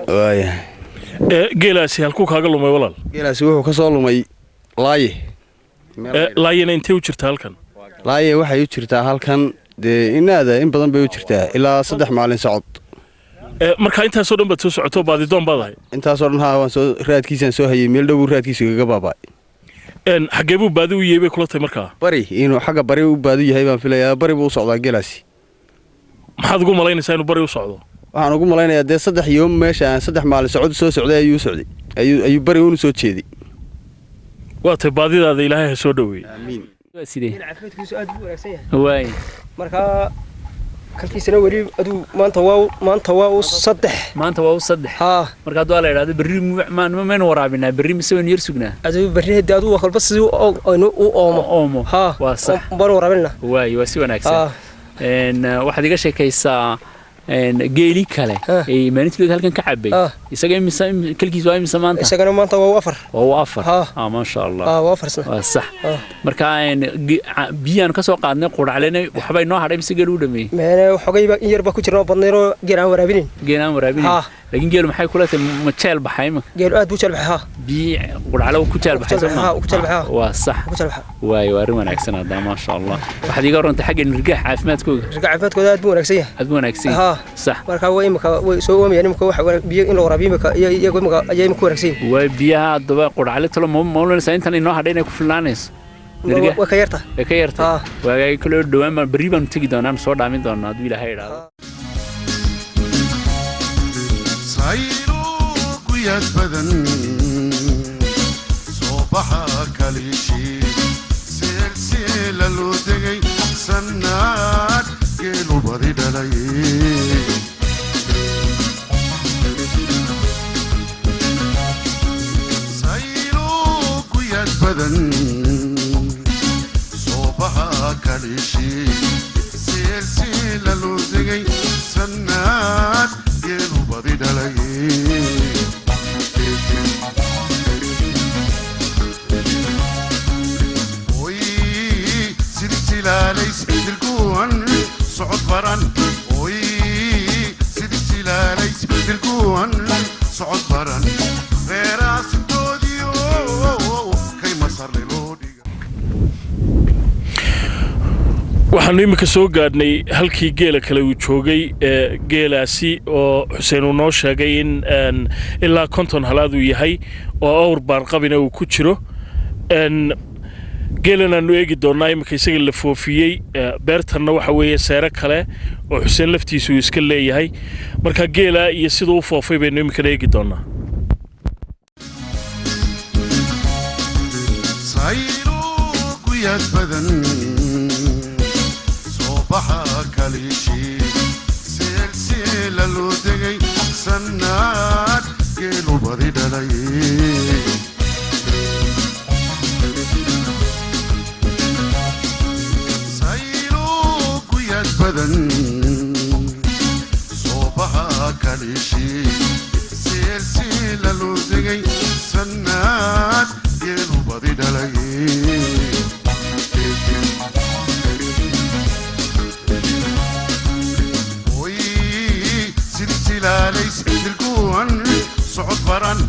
Speaker 10: waaya.
Speaker 1: Geelaasi halkuu kaaga lumay, walaal?
Speaker 10: Geelaasi wuxuu ka soo lumay Laaye.
Speaker 1: Laayena intee u jirta halkan?
Speaker 10: Laaye waxay u jirtaa halkan dee inaada in badan bay u jirtaa, ilaa 3 maalin socod.
Speaker 1: Marka intaasoo dhan baad soo socoto, baadidoon baad ahay?
Speaker 10: Intaasoo dhan haa, waan soo raadkiisaan soo hayay, meel dhow buu raadkiisa kaga baaba'ay.
Speaker 1: Xaggee buu baadi u yahay bay kula tahay markaa?
Speaker 10: Bari, inuu xagga bari u baadi yahay baan filayaa. Bari buu u socdaa geelaasi.
Speaker 1: Maxaad ugu malaynaysaa inuu bari u socdo?
Speaker 10: Waxaan ugu malaynayaa dee 3 yoom meesha aan 3 maalin socod soo socday ayuu socday, ayuu bari uunu soo jeeday.
Speaker 1: Waa tay, baadidaada Ilaahay ha soo dhoweeyey.
Speaker 10: Aamiin.
Speaker 2: Sidee?
Speaker 7: Caafimaadkiisu aad buu wanaagsan yahay.
Speaker 2: Waay.
Speaker 7: Markaa kalkiisana weli aduu maanta waa u 3.
Speaker 2: Maanta waa u 3.
Speaker 7: Haa.
Speaker 2: Marka hadduu la idhahdo berri maynu waraabinaa berri mise waynu yar sugnaa?
Speaker 7: Aduu berri hadii aduu kolba sidii aynu u oomo.
Speaker 2: Oomo.
Speaker 7: Haa.
Speaker 2: Waa sax.
Speaker 7: Baanu waraabinaa.
Speaker 2: Waay, waa si wanaagsan. Waxaad iga sheekaysaa geeli kale ee maalintiidood halkan ka cabay, isaga imisa kalkiis waa imisa maanta?
Speaker 7: Isagana maanta waa u 4.
Speaker 2: Waa u 4. Ah, maasha Allah.
Speaker 7: Waa 4 sana.
Speaker 2: Waa sax. Marka biyaan ka soo qaadnay quraclena, waxbay noo hadhay mise geel u dhameeyey?
Speaker 7: Meene xogayba in yar baa ku jirna oo badnaynoo geel aan waraabinin.
Speaker 2: Geel aan waraabinin, laakiin geelu maxay kula tahay, ma jeel baxay imika?
Speaker 7: Geelu aad buu jeel baxay, haa.
Speaker 2: Biyi quraclo ku jeel baxay soo ma?
Speaker 7: Ku jeel baxay.
Speaker 2: Waa sax.
Speaker 7: Ku jeel baxay.
Speaker 2: Waay, waa arrin wanaagsan hadda, maasha Allah. Waxaad iga warantay xagga nirgaha caafimaadkooga.
Speaker 7: Nirgaha caafimaadkooda aad buu wanaagsan yahay.
Speaker 2: Aad buu wanaagsan yahay. Sax.
Speaker 7: Marka way imika way soo oomayaan imika, waxa biyo in la waraabiyo imika iyo iyagu imika ayay imika wanaagsan yihiin.
Speaker 2: Waay, biyaha haddaba quraclo talo ma maolanaysaa intan inoo hadhay inay ku filnaanayso?
Speaker 7: Way ka yarta.
Speaker 2: Way ka yarta. Waagaagi kale dhowaan baan berri baanu tegi doonaa, soo dhaamin doonaa hadduu Ilaahay idhaahdo.
Speaker 11: Sayruguyaad badan soo baxa kaliishii seelseela loo degay sannaad geelu badi dhalay. Sayruguyaad badan soo baxa kaliishii seelseela loo degay sannaad geelu badi dhalay. Silkuwan socod baran, oy sidii jilaalays dilkuwan socod baran, reeraasintoodiyo kay masarle loo dhiga.
Speaker 1: Waxaanu iminka soo gaadhnay halkii geela kale uu joogay, ee geelaasi oo Xuseen uu noo sheegay in ilaa 50 halaad uu yahay oo awr baarqabina uu ku jiro. Geelan aanu eegi doonnaa iminka isaga la foofiyey. Beertanna waxa weeye seere kale oo Xuseen laftiisu uu iska leeyahay. Marka geela iyo siduu u foofay baynu iminkana eegi doonnaa.
Speaker 11: Sayruguyaad badan soo baxa kaliishii seelseela loo degay sannaad geelu badi dhalay. Sayruguyaad badan soo baxa kaliishii seelseela loo degay sannaad geelu badi dhalay. Oy sidii jilaalays dilkuwan socod baran,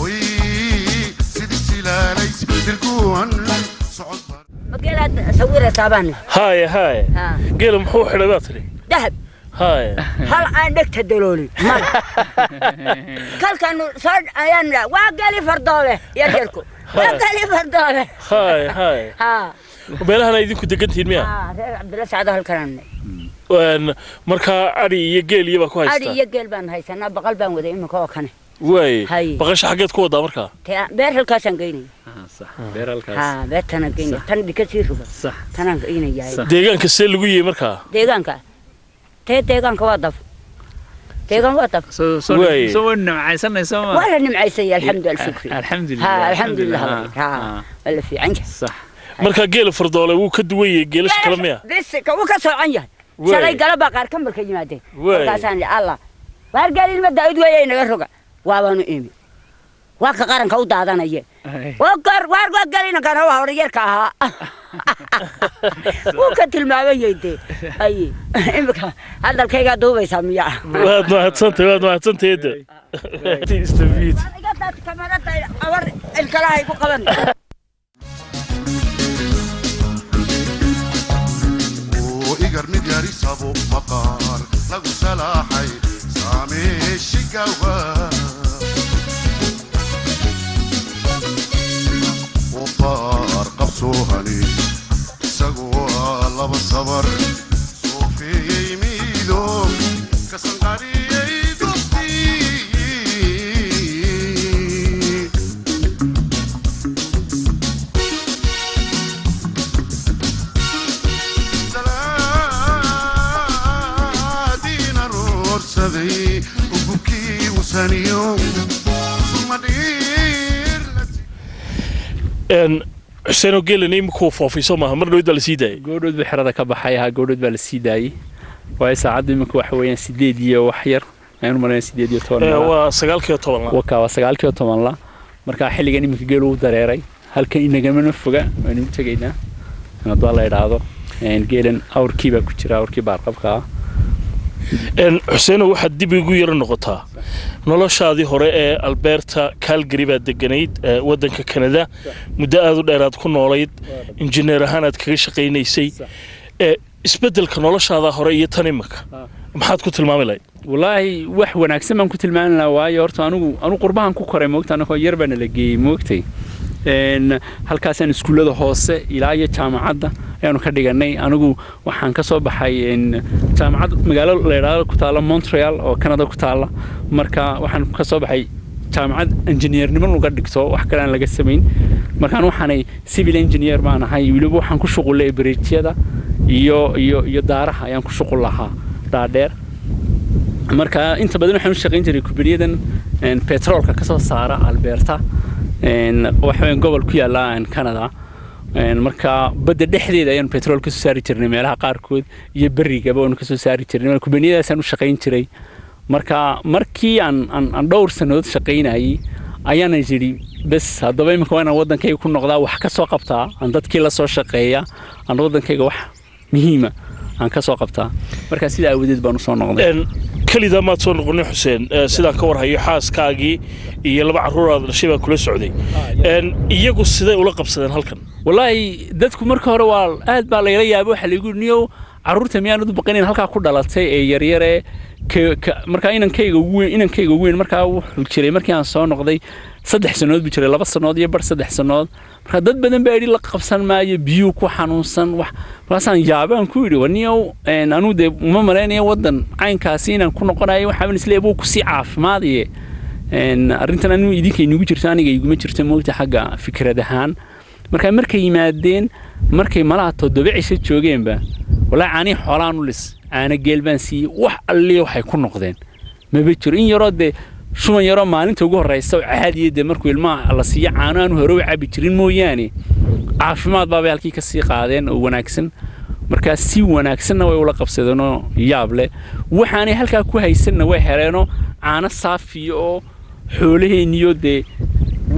Speaker 11: oy sidii jilaalays dilkuwan socod baran.
Speaker 12: Mageelaad sawiraysaa baan.
Speaker 1: Haye haye, geela muxuu xidhay baa tidhi?
Speaker 12: Dahab.
Speaker 1: Haye.
Speaker 12: Hal aan dhegta daloolin male. Kalkanu soo ayaan waa geeli Fardoole yaryarku. Waa gali Fardoole.
Speaker 1: Hay hay.
Speaker 12: Ha.
Speaker 1: Meelahana idinku degantihiin miya?
Speaker 12: Ha, reer Cabdilla Sacdo halkanaan.
Speaker 1: Marka adhi iyo geel iyo baa ku
Speaker 12: adhi
Speaker 1: haystaa?
Speaker 12: Iyo geel baan haysanaa, baqal baan waday iminka oo kane.
Speaker 1: Waay.
Speaker 12: Hay.
Speaker 1: Baqasha xaggeed ku wadaa markaa?
Speaker 12: Beer halkaasaan geynaya. Ha, beertanaan geynaya, tan dhika sii ruga tanaan geynayaa.
Speaker 1: Deegaanka see lagu yihi markaa?
Speaker 12: Deegaanka tee, deegaanka waa daf, deegaan waa daf.
Speaker 1: Waay.
Speaker 2: Soo waynu nimcaysanay soo ma?
Speaker 12: Waa la nimcaysanya, alxamdu alshukri.
Speaker 2: Alxamdulilah.
Speaker 12: Ha, alxamdulilah, ha, waa la fiican yahay.
Speaker 2: Sax.
Speaker 1: Marka geela Fardoole wuu ka duwan yahay geelasha kale miya?
Speaker 12: Bes wuu ka soocan yahay.
Speaker 1: Waay.
Speaker 12: Shalay galabaa qaar kambalka yimaadeen.
Speaker 1: Waay.
Speaker 12: Markaasaan idhi, Allah waar gaalilma daa'id weeye, inaga roga, waabaanu imi, waa ka qaranka u daadanaye. Waa gar waar waa galinankana waa horyarka ahaa, wuu ka tilmaamayay dee. Ay, imika hadalkaygaa duubaysaa miya?
Speaker 1: Waad mahadsantahay, waad mahadsantahay Edo. Istafiid.
Speaker 12: Iga daad kamarada, awar ilkalaha igu qaban.
Speaker 11: Oo igar mid yarisabo maqaar lagu salaaxay saameeshigawa oo baar qabsoohani isagoo ah laba sabar soofeeyey miido ka sanqariyey duftii. Salaadiina roorsaday ugubkii usaniyo sumadhiir.
Speaker 1: Xuseenoo, geelana imikuu foofay soo maaha? Mar dhowd baa la sii daayay.
Speaker 2: Goodhood buu xerada ka baxay ahaa, goodhood baa la sii daayey, waayo saacaddu iminka waxa weeyaan 8 iyo wax yar ayaan u malaynaya, 18.
Speaker 1: Waa 19 la.
Speaker 2: Waka waa 19 la. Marka xilligan iminka geelu u dareeray halkan inagamana foga, waynu u tegaynaa haddii la idhaahdo. Geelan awrkii baa ku jira, awrkii baarqabka ah.
Speaker 1: Xuseenow, waxaad dib igu yaro noqotaa noloshaadii hore ee Alberta, Calgary baad deganayd, waddanka Canada muddo aad u dheeraad ku noolayd, injineer ahaan aad kaga shaqaynaysay. Isbeddelka noloshaada hore iyo tan imika maxaad ku tilmaami lahayd?
Speaker 2: Wallaahi wax wanaagsan baan ku tilmaami lahaa, waayo horta anigu qurbahan ku koray, moogta, anigoo yar baana la geeyey, moogtay. Halkaasaan iskuullada hoose ilaa iyo jaamacadda ayaanu ka dhiganay. Anigu waxaan ka soo baxay jaamacad magaalo la yidhaahdo ku taalla Montreal oo Canada ku taalla. Marka waxaan ka soo baxay jaamacad injineernimo laga dhigto, wax kale aan laga samayn. Markaan waxaanay civil engineer baan ahay, weliba waxaan ku shuqulay bridge-yada iyo daaraha ayaan ku shuqul lahaa dhaadheer. Marka inta badan waxaan u shaqayn jiray kubaniyadan petroolka ka soo saara Alberta, waxa weeyaan gobol ku yaalla Canada. Marka badda dhexdeeda ayaan petrool ka soo saari jirnay meelaha qaarkood, iyo berrigaba waanu ka soo saari jirnay. Marka kubaniyadaasaan u shaqayn jiray. Marka markii aan dhowr sannadood shaqaynayay ayaan is idhi, bes, haddaba imika waa inaan waddankayga ku noqdaa, wax ka soo qabtaa, aan dadkii la soo shaqeeya, aan waddankayga wax muhiima aan ka soo qabtaa. Marka sidaa aawadeed baan usoo noqday.
Speaker 1: Kelidaa maad soo noqonin Xuseen, sidaan ka warhayo xaaskaagii iyo laba carruur aad dhashay baa kula socday. Iyagu siday ula qabsadeen halkan?
Speaker 2: Wallaahi dadku marka hore waa aad baa layla yaabay. Waxaa laygu yidhi, niyow, carruurta miyaanad u baqanayn halkaa ku dhalatay ee yaryare? Markaa inankayga ugu weyn markaa wuxuu jiray markii aan soo noqday 3 sannadood buu jiray, 2 sannadood iyo bar, 3 sannadood. Marka dad badan baa yidhi la qabsan maayo, biyuu ku xanuunsan wax. Markaasaan yaabaan ku yidhi, waniyow, anuu dee uma malaynaya waddan caynkaasi inaan ku noqonayo, waxaaban isleeyahay buu kusii caafimaadaye. Arrintan anigu idinka inugu jirto, aniga iguma jirto, moogta, xagga fikrad ahaan. Marka markay yimaadeen, markay malaha 7 cisho joogeenba, walaa caanihi xoolaan u lis, caano geel baan siiyey, wax alliya waxay ku noqdeen maba jiro. In yaroo dee shuban yaroo maalinta ugu horreysa oo caadiya dee markuu ilmaha la siiyo caano aanu hore u cabi jirin mooyaane, caafimaad baabay halkii ka sii qaadeen oo wanaagsan. Markaa si wanaagsanna way ula qabsadeenoo yaab leh. Waxaanay halkaa ku haysanna way heleenoo, caano saafiya oo xoolaheeniyo dee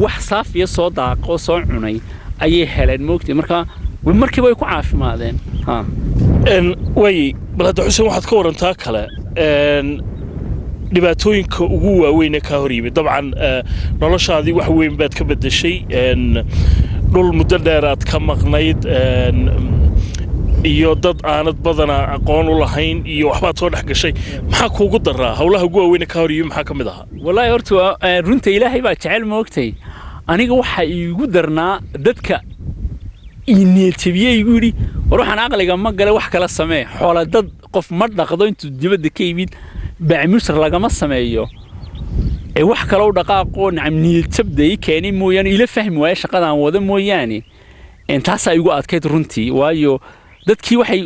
Speaker 2: wax saafiya soo daaqo soo cunay ayay heleen, moogtay. Marka markiiba way ku caafimaadeen, ha.
Speaker 1: Waay, bal hadda Xuseen waxaad ka warantaa kale dhibaatooyinka ugu waaweyn ee kaa hor yimid. Dabcan noloshaadii wax weyn baad ka beddeshay, dhul muddo dheer aad ka maqnayd iyo dad aanad badanaa aqoon u lahayn iyo waxbaad soo dhex gashay. Maxaa kuugu daraa? Howlaha ugu waaweyn ee kaa hor yimid maxaa ka mid ahaa?
Speaker 2: Wallaahi horta runta Ilaahay baa jecel, moogtay. Aniga waxaa iigu darnaa dadka ii niyadjabiyey, igu yidhi, "War, waxaan aqliga ma gale, wax kala samee. Xoola dad qof ma dhaqdo, intuu dibadda ka yimid bacmusar lagama sameeyo ee wax kale u dhaqaaqo." Nacam, niyadjabda ii keenay mooyaane, ila fahmi waaye shaqadaan wada mooyaane. Taasaa igu adkayd runtii, waayo dadkii waxay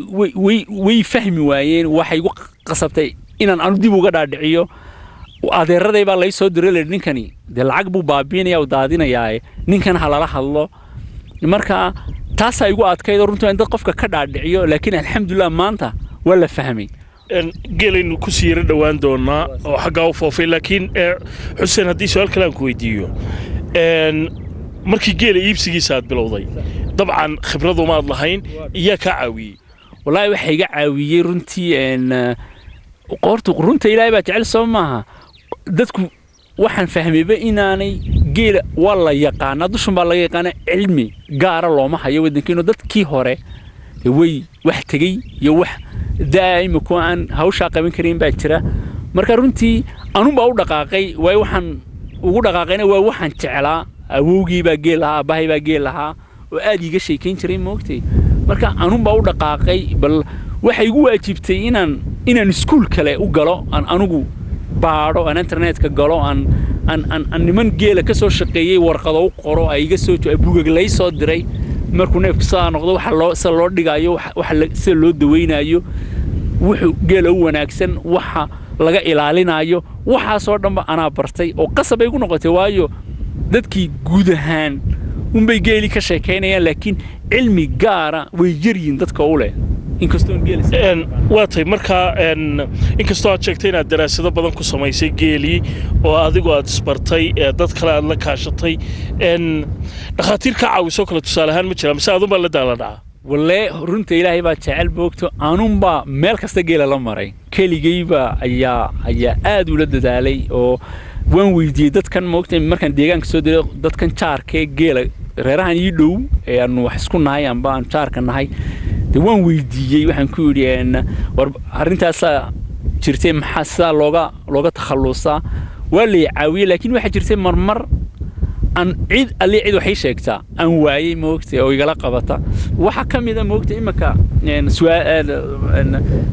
Speaker 2: way fahmi waayeen. Waxay igu qasabtay inaan anu dib uga dhaadhiciyo. Adeeraday baa lay soo diray, layidhi, "Ninkani dee lacag buu baabiinaya oo daadinayaa, ninkan ha lala hadlo." Marka taasaa igu adkayd oo runtii in dad qofka ka dhaadhiciyo, laakiin alxamdulilah maanta waa la fahmay.
Speaker 1: Geelaynu ku sii yaro dhowaan doonaa oo xaggaa u foofay, laakiin Xuseen, haddii su-aal kale aan ku weydiiyo, markii geela iibsigiisa aad bilowday, dabcan khibradumaad lahayn, iyaa kaa caawiyey?
Speaker 2: Wallaahi waxaa iga caawiyey runtii qoortu, runta Ilaahay baa jecel, soo maaha? Dadku waxaan fahmayba inaanay geela waa la yaqaanaa, dushun baa laga yaqaanaa, cilmi gaara looma hayo waddankeenu. Dadkii hore dee way wax tegey iyo wax daa'ima kuwa aan hawshaa qaban karin baa jira. Marka runtii anunbaa u dhaqaaqay, waayo waxaan ugu dhaqaaqayna waa waxaan jeclaa. Awowgii baa geel lahaa, aabbahay baa geel lahaa oo aad iiga sheekayn jiray, moogtay? Marka anunbaa u dhaqaaqay. Bal waxay igu waajibtay inaan iskuul kale u galo, aan anugu baadho, aan internetka galo, aan niman geela ka soo shaqeeyey warqado u qoro, ay iga soo bugag lay soo diray, markuu neefku sidaa noqdo waxa loo sida loo dhigayo, waxa sida loo daweynayo, wuxuu geela u wanaagsan, waxa laga ilaalinayo, waxaasoo dhanba anaa bartay oo qasab ay igu noqotay, waayo dadkii guud ahaan unbay geeli ka sheekaynayaan, laakiin cilmi gaara way yaryihiin dadka u leh, inkastoo geela
Speaker 1: Waa tahay. Markaa inkastoo aad sheegtay inaad daraasado badan ku samaysay geelii oo adigu aad isbartay, dad kale aad la kaashatay, dhakhaatiir ka caawisoo kale tusaale ahaan ma jira, mise adunbaa la daala dhacaa?
Speaker 2: Walle runta Ilaahay baa jecel, boogto, anunbaa meel kasta geela la maray. Keligayba ayaa aad ula dadaalay oo waan weydiiyey dadkan, moogtay, markaan deegaanka soo diray, dadkan jaarkee geela reerahan ii dhow ee aanu wax isku nahay amba aan jaarka nahay, dee waan weydiiyey. Waxaan ku yidhi, "War, arrintaasaa jirtay, maxaa sidaa looga takhallusaa?" Waa lay caawiyey, laakiin waxaa jirtay marmar aan cid alli cid waxay sheegtaa aan waayey, moogtay, oo igala qabata. Waxaa ka mid a, moogtay, iminka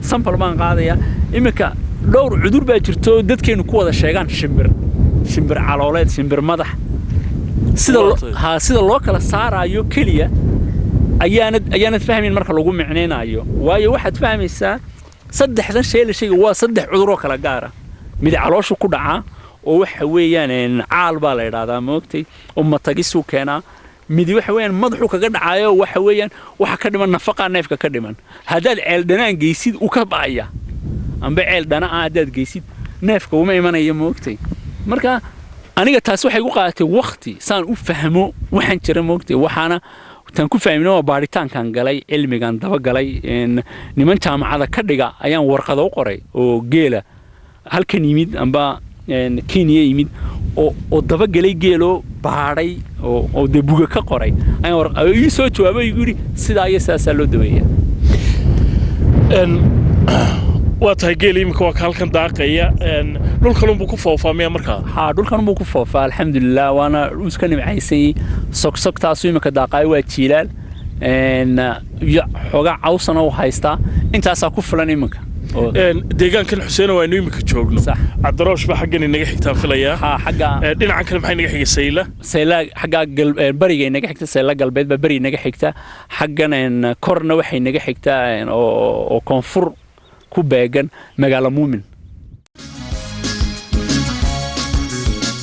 Speaker 2: sample baan qaadaya. Iminka dhowr cudur baa jirto oo dadkeenu ku wada sheegaan: shimbir calooleed, shimbir madax. Sida loo kala saaraayo keliya ayaanad fahmayn marka lagu micnaynayo, waayo waxaad fahmaysaa saddexdan shay la sheegay waa saddex cudur oo kala gaara. Mid calooshu ku dhacaa oo waxa weeyaan caal baa la idhaahdaa, moogtay, oo matagisuu keenaa. Midi waxa weeyaan madaxuu kaga dhacaayo, waxa weeyaan waxa ka dhiman nafaqaa neefka ka dhiman. Haddaad ceel dhanaan geysid uu ka ba'aya, amba ceel dhana ah haddaad geysid neefka uma imanaya, moogtay. Marka aniga taas waxay igu qaadatay waqti saan u fahmo waxaan jira, moogtay. Waxaana tan ku fahmina waa baaritaankan galay, cilmigan dabagalay. Niman jaamacada ka dhiga ayaan warqado u qoray oo geela halkan yimid amba Kenya yimid oo dabagelay geeloo baadhay oo dee buga ka qoray ayaan ii soo jawaabay, igu yidhi sidaa iyo sidaasaa loo daweeyaa.
Speaker 1: Waa tahay. Geel iminka waa ka halkan daaqaya, dhulkanunbuu ku foofaa miya markaa?
Speaker 2: Haa, dhulkanunbuu ku foofaa, alxamdulilah, waana uu iska nimcaysanyay. Sogsogtaasuu iminka daaqaayo, waa jiilaal iyo xoogaa cawsana u haystaa, intaasaa ku filan iminka.
Speaker 1: Deegaankan, Xuseen, aynu iminka joogno, Cabdiroosh baa xaggan inaga xigtaan filayaa.
Speaker 2: Xagga
Speaker 1: dhinacan kale maxay naga xiga? Sayla?
Speaker 2: Sayla xagga bariga inaga xigta, Sayla galbeed baa beri inaga xigta. Xaggan korna waxay naga xigtaa oo koonfur ku beegan magaalo Muumin.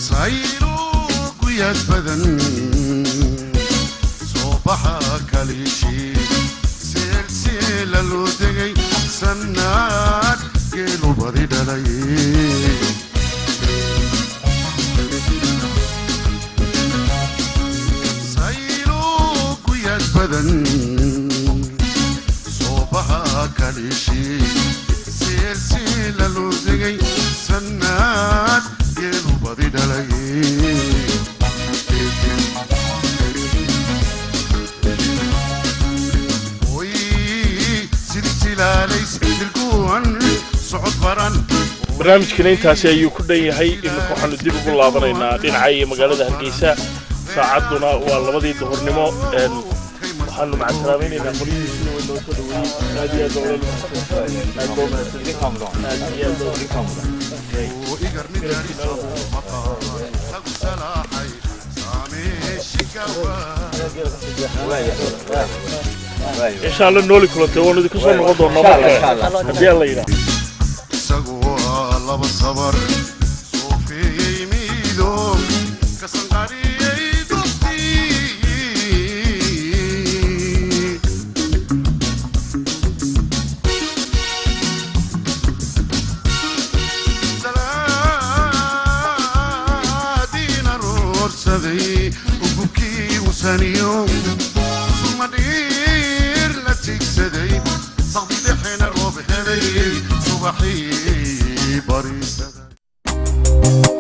Speaker 11: Sayruguyaad badan soo baxa kaliishii, seelseela loo degay, sannaad geelu badi dhalay. Sayruguyaad badan soo baxa kaliishii, seelseela loo degay, sannaad geelu badi dhalay.
Speaker 1: Barnaamijkana intaasi ayuu ku dhan yahay. Iminka waxaanu dib ugu laabanaynaa dhinaca iyo magaalada Hargeysa. Saacadduna waa 2dii duhurnimo. Waxaanu macasalaamaynaynaa qolyihii sida weyn noo soo dhaweeyey. Aad iyo aad baa aad baa umahadsan, aad iyo aad baa.
Speaker 11: Igar mid yarisabo maqaar lagu salaaxay saameeshikawa.
Speaker 1: Insha Allah nooli kulantay, waanu idinku soo noqon doonaa mar kale haddii Alla yidhaah.
Speaker 11: Isagoo laba sabar soofeeyey miido ka sanqariyey duftii. Salaadiina roorsaday ugubkii usaniyo sumadhiir la tigsaday, saqdi dhexena roob helay, subaxii bariisaday.